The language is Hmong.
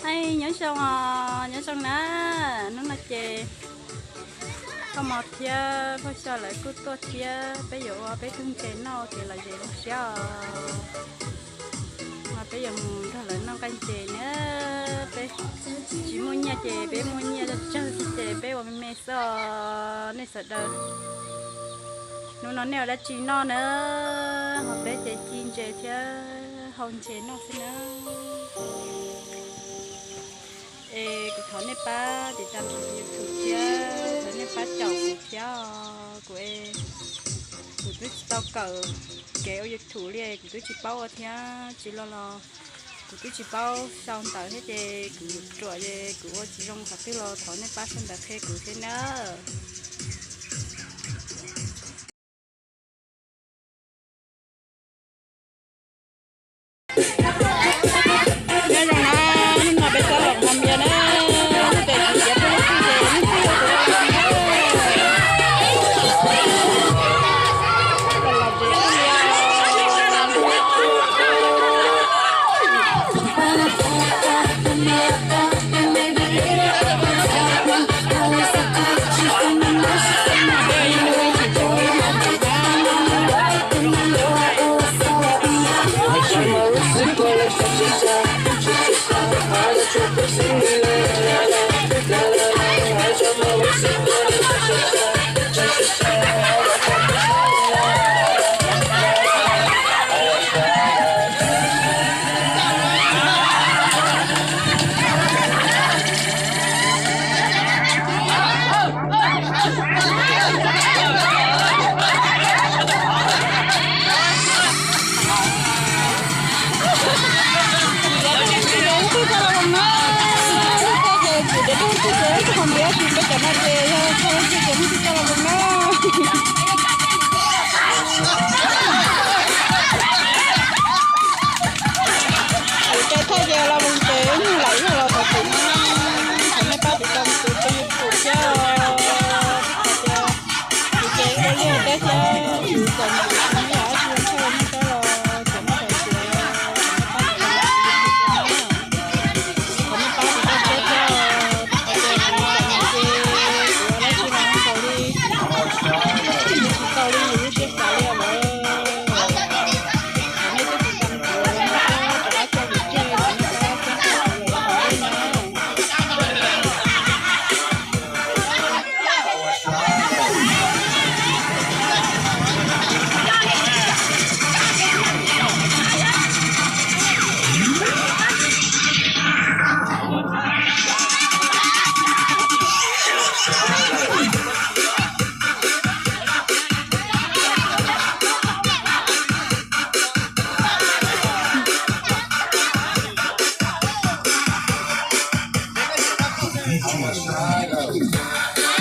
Nyob zoo os, nyob zoo na. Hnub no ces Phauj Mos thiab Phauj Xyo lawv kuj tuaj thiab, peb yuav ua peb tug ntses noj ua kev lom zem lub siab os. Mas peb yuav mus nrog lawv noj nqaij ntses na. Peb tsis muaj nyiaj ces peb muaj nyiaj tsawg tsawg xwb ces peb ua me me xwb os nej sawv daws. Hnub no nej ua dab tsi noj na? Ho peb ces ci ntses thiab hau ntses noj xwb na. Es kuv thov nej pab tiv tas kuv YouTube thiab, thov nej pab caum kuv thiab os. Kuv, kuv twb tsis tau kawm kev ua YouTube li, kuv twb tsis paub ua thiab, tsis los los kuv twb tsis paub sau ntawv thiab ces kuv ruam ces kuv ua tsis zoo qhov twg los thov nej pab sau ntawv qhia kuv thiab nawb. Nyob zoo na, hnub no peb txhob los hmo npias na, tes kuv tiav peb lub txij ces nej txij ua kuv los na. Ces thaj yeeb los mus ces nyuj laim yog los tom tim no, thov nej pab tiv tauj tus tus YouTube thiab os. Hais tias kuv ces ua liaj teb thiab kuv txom nyem kuv tsis muaj yam dab tsi ua thaj nej pab los txom nyem kuv thiab os. Thov nej pab tiv tauj tus YouTube thiab os. Thov nej pab tiv tauj thiab os. Hais tias kuv txom nyem ces kuv ua dab tsi los nkaus li, tsis tau li yus lub siab xav li os lawm. Thov nej twb tiv tauj kuv, nej pab rov qab coj kuv tseg, thov nej pab txhawb nqa kuv lawm os nej na.